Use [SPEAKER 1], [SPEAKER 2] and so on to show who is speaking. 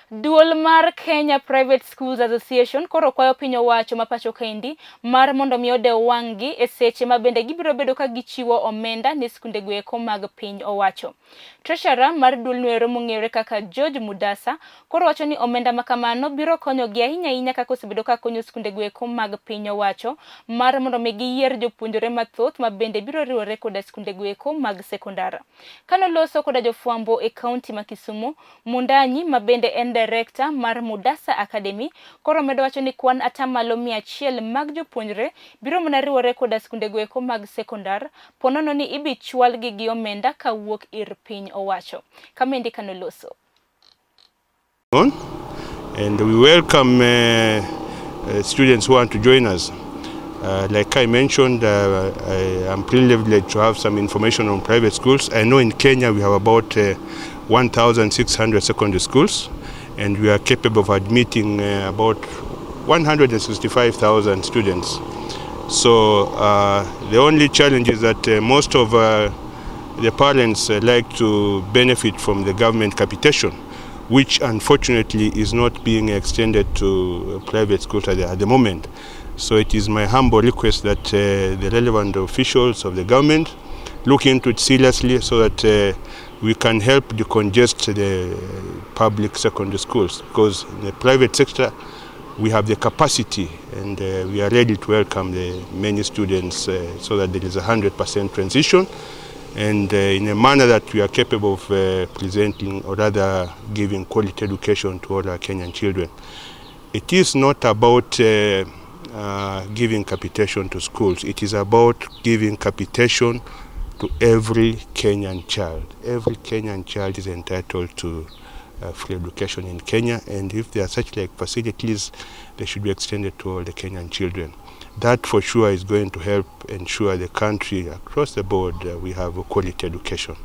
[SPEAKER 1] Duol mar Kenya Private Schools Association koro kwayo piny owacho ma pacho kaendi mar mondo mi odew wang'gi e seche ma bende gibiro bedo ka gichiwo omenda ne skunde goeko mag piny owacho. Treasurer mar duolno ero mong'ere kaka George Mudasa koro wacho ni omenda ma kamano biro konyogi ahinya ahinya kaka osebedo ka konyo skunde goeko mag piny owacho mar mondo mi giyier jopuonjre mathoth ma bende biro riwore koda skunde goeko mag sekondar. Kanoloso koda jofwambo e kaunti ma Kisumu, Mundanyi ma bende en director mar Mudasa Academy koro medo wacho ni kwan atamalo 100 mag jopuonjre biro mana riwore koda skunde goeko mag sekondar ponono ni ibi chwalgi gi omenda kawuok ir piny owacho. Kamendi kanoloso.
[SPEAKER 2] On and we welcome students who want to join us. Like I mentioned, I am privileged to have some information on private schools. I know in Kenya we have about 1,600 secondary schools, and we are capable of admitting about 165,000 students. So the only challenge is that most of the parents like to benefit from the government capitation, which unfortunately is not being extended to private schools at the moment. So it is my humble request that the relevant officials of the government look into it seriously so that we can help decongest the public secondary schools, because in the private sector we have the capacity and we are ready to welcome the many students so that there is 100% transition and in a manner that we are capable of presenting, or rather giving, quality education to all our Kenyan children. It is not about giving capitation to schools, it is about giving capitation to every Kenyan child. Every Kenyan child is entitled to free education in Kenya, and if there are such like facilities, they should be extended to all the Kenyan children. That for sure is going to help ensure the country across the board we have a quality education.